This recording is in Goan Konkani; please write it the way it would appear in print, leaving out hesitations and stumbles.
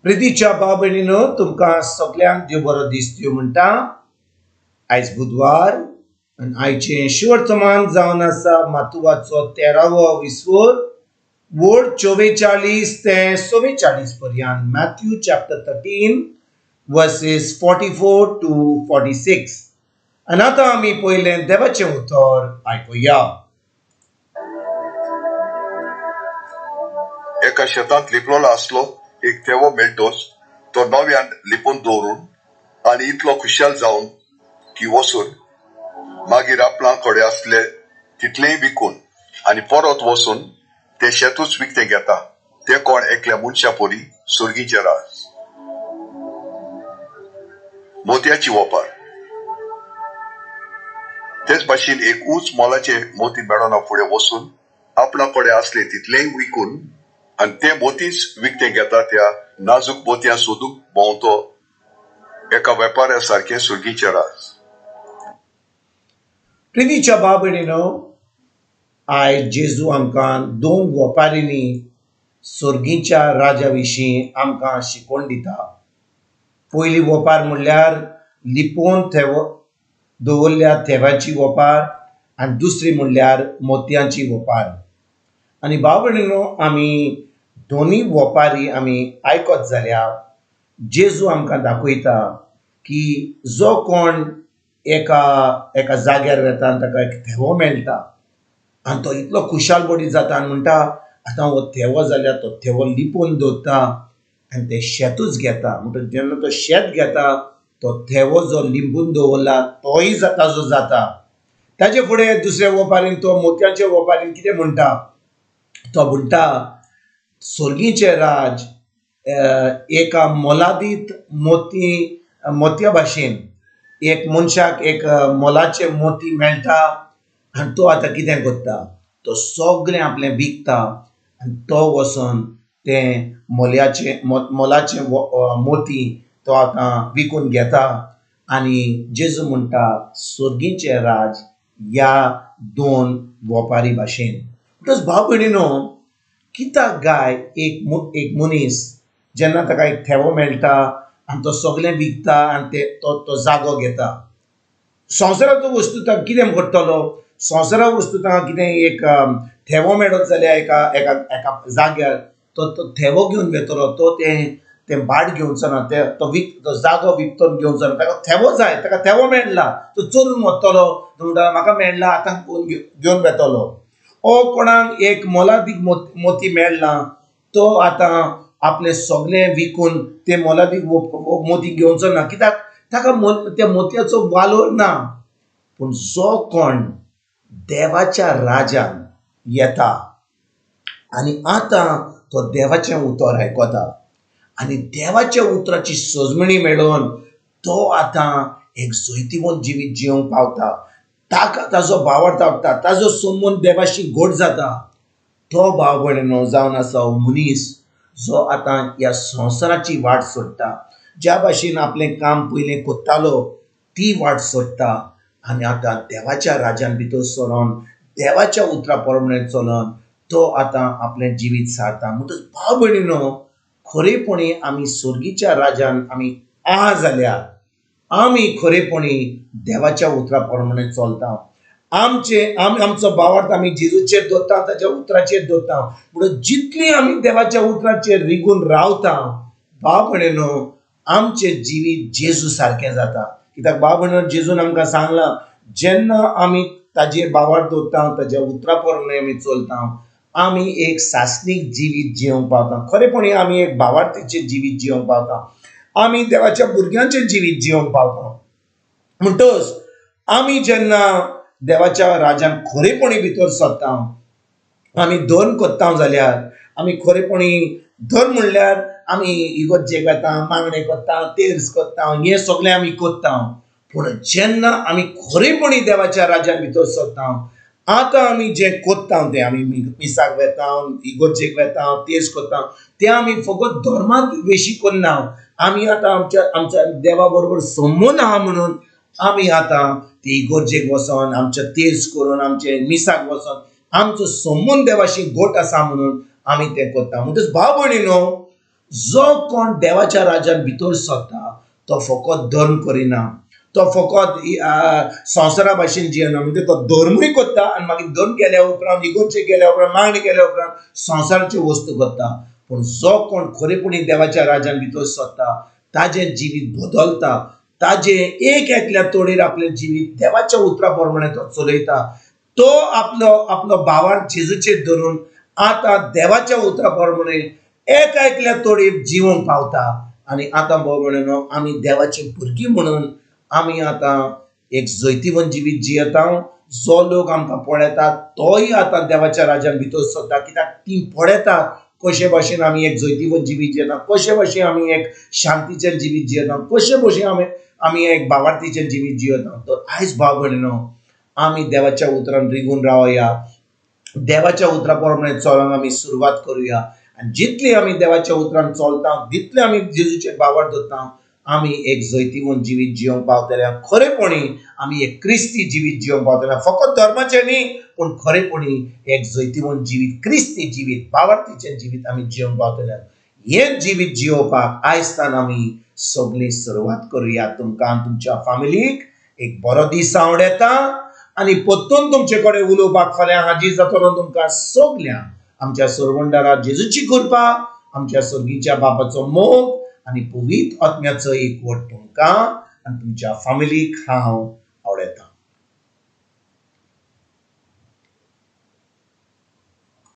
प्रितीच्या भाव भयणीनो, तुमकां सगल्यांक देव बरो दीस दिवं म्हणटा. आयज बुधवार आनी आयचें शिवर्तमान जावन आसा मातुवाचो 13वो विस्वोर, वोर्ड 44 ते 44 पर्यंत. Matthew chapter 13 verses 44 to 46. आनी आतां आमी पयलें देवाचें उतर आयकुया. एका शेतांत लिपलोलो आसलो एक थेवो मेळटोच तो नव्यान लिपून दवरून आनी इतलो खुशाल जावन की वचून मागीर आपणा कडेन आसले तितलेंय विकून आनी परत वचून ते शेतूच विकतें घेता. ते कोण एकल्या मनशा परी सुर्गीचें राज. मोतयाची वपार. तेच भाशेन एक ऊंच मोलाचे मोती मेळना फुडें वचून आपणा कडेन आसले तितलेंय विकून आनी ते मोतीच विकतें घेता. त्या नाजूक मोतयां सोदूंक भोंवतो एका वेपाऱ्या सारकें सुर्गीचें राज. प्रितीच्या भाव भयणीनो, आयज जेजू आमकां दोन वपारींनी सर्गीच्या राजा विशीं आमकां शिकोवन दिता. पयली वपार म्हणल्यार लिपोवन थेवो दवरल्या थेव्याची वपार आनी दुसरी म्हणल्यार मोतयांची वपार. आनी भाव भयणीनो, आमी दोनूय वपारी आमी आयकत जाल्यार जेजू आमकां दाखयता की जो कोण एका एका जाग्यार वेता आनी ताका एक थेवो मेळटा आनी तो इतलो खुशाल बडीत जाता आनी म्हणटा आतां हो थेवो जाल्यार तो थेवो लिपोवन दवरता आनी तें शेतूच घेता. म्हणटकच जेन्ना तो शेत घेता तो थेवो जो लिंबून दवरला तोय ताजो जाता. ताजे फुडें दुसऱ्या वपारीन तो मोतयांच्या वपारीन कितें म्हणटा, तो म्हणटा सर्गीचें राज एका मोलादीत मोती मोतया भाशेन. एक मनशाक एक मोलाचें मोती मेळटा आनी तो आतां कितें करता, तो सगळें आपलें विकता आनी तो वचोन तें मोल्याचें मोलाचें मोती तो आतां विकून घेता. आनी जेजू म्हणटा सर्गीचें राज ह्या दोन वपारी भाशेन. म्हणटकच भाव भयणीनो, कित्याक गाय एक एक मनीस जेन्ना ताका एक थेवो मेळटा आनी तो सगळें विकता आनी ते तो तो जागो घेता. संवसाराचो वस्तू ताका कितें करतलो, संवसारा वस्तू ताका कितें एक थेवो मेळत जाल्यार एका एका एका जाग्यार तो तो थेवो घेवन वेतलो, तो तें तें भाट घेवचो ना, ते तो विक तो जागो विकतो घेवचो ना. ताका थेवो जाय, ताका थेवो मेळ्ळा तो चोरून वतलो, तो म्हणटा म्हाका मेळ्ळा आतां घेवन वेतलो. ओ कोणाक एक मोलादीक मोती मेळ्ळा तो आतां आपलें सगळें विकून ते मोलादीक मोती घेवचो ना, कित्याक ताका त्या मोतयाचो वालोर ना. पूण जो कोण देवाच्या राजान येता आनी आतां तो देवाचें उतर आयकता आनी देवाच्या उतराची सजमणी मेळोवन तो आतां एक जैतिवंत जिवीत जिवंक पावता. ताका ताजो भावार्थ आवडटा, ताजो संबंद देवाशी घट जाता. तो भाव भयणीनो जावन आसा हो मनीस जो आतां ह्या संवसाराची वाट सोडटा, ज्या भाशेन आपलें काम पयलें करतालो ती वाट सोडटा आनी आतां देवाच्या राजान भितर सरोन देवाच्या उतरा प्रमाणे चलोन तो आतां आपलें जिवीत सारता. म्हणटकच भाव भयणीनो, खरेपणी आमी सर्गीच्या राजान आमी आहा जाल्यार आमी खरेपणी देवाच्या उतरा प्रमाणे चलता. आमचे आमी आमचो भावार्थ आमी जेजूचेर दवरता, ताच्या उतराचेर दवरता. म्हणून जितली आमी देवाच्या उतराचेर रिगून रावता भाव भयणीनो, आमचें जिवीत जेजू सारकें जाता. कित्याक भाव भयणीनो, जेजून आमकां सांगलां जेन्ना आमी ताजेर भावार्थ दवरता, ताज्या उतरा प्रमाणे आमी चलता, आमी एक सासणीक जिवीत जिवंक पावता. खरेपणी आमी एक भावार्थीचें जिवीत जिवंक पावता, आमी देवाच्या भुरग्यांचें जिवीत जिवंक पावता. म्हणटकच आमी जेन्ना देवाच्या राजान खरेपणी भितर सरता, आमी धर्म करता जाल्यार आमी खरेपणी धर्म म्हणल्यार आमी इगर्जेक वता, मागणें करता, तेर्स करता, हें सगळें आमी करता. पूण जेन्ना आमी खरेपणी देवाच्या राजान भितर सरता, आतां आमी जें करता तें आमी मिसाक वेता, इगर्जेक वेता, तेर्स करता, तें आमी फकत धर्माक वेशी करना. आमी आतां आमच्या आमच्या देवा बरोबर संबंद आहा म्हणून आमी आतां ते इगर्जेक वचोन आमचे तेर्स करून आमचे मिसाक वचोन आमचो संबंद देवाशी घट आसा म्हणून आमी तें करता. म्हणटकच भाव भयणीनो, जो कोण देवाच्या राज्यान भितर सरता तो फकत धर्म करिना, तो फकत संवसारा भाशेन जियेना, म्हणजे तो धर्मूय करता आनी मागीर धर्म केल्या उपरांत, इगोर्जे केल्या उपरांत, मागणी केल्या उपरांत संवसाराच्यो वस्तू करता. पूण जो कोण खरेपणी देवाच्या राज्यान भितर सरता ताजें जिवीत बदलता, ताजें एक एकल्या तोडीर आपलें जिवीत देवाच्या उतरा प्रमाणे तो चलयता. तो आपलो आपलो भावार जेजूचेर धरून आतां देवाच्या उतरा प्रमाणे एका एकल्या तोडीर जिवंक पावता. आनी आतां भाव भयणीनो, आमी देवाची भुरगीं म्हणून आमी आतां एक जैतिवंत जिवीत जियेता. जो लोक आमकां पळयतात तोय आतां देवाच्या राज्यान भितर सरता, कित्याक ती पळयतात कशे भाशेन आमी एक जैतिवंत जिवीत जियेता, कशे भाशेन आमी एक शांतीचें जिवीत जियेता, कशे भाशेन आमी एक भावार्थीचें जिवीत जियेता. तर आयज भाव भयणीनो, आमी देवाच्या उतरान रिगून रावया, देवाच्या उतरा प्रमाणे चलोंक आमी सुरवात करुया. आनी जितली आमी देवाच्या उतरान चलता, तितले आमी जेजूचेर भावार्थ दवरता, आमी एक जैतिवंत जिवीत जिवंक पावतले. खरेपणी आमी एक क्रिस्ती जिवीत जिवंक पावतले, फकत धर्माचें न्ही पूण खरेपणी एक जैतिवंत जिवीत, क्रिस्ती जिवीत, भावार्थीचें जिवीत आमी जिवंक पावतले. हें जिवीत जियोवपाक आयज आमी सगळीं सुरवात करुया. तुमकां तुमच्या फामिलीक एक बरो दीस आवडटा आनी परतून तुमचे कडेन उलोवपाक फाल्यां हाजीर जातलो. तुमकां सगल्यांक आमच्या सरवंडारा जेजूची कृपा, आमच्या सर्गीच्या बापाचो मोग आनी पवित्र आत्म्याचो एकवट तुमकां आनी तुमच्या फामिलीक हांव आवडटा.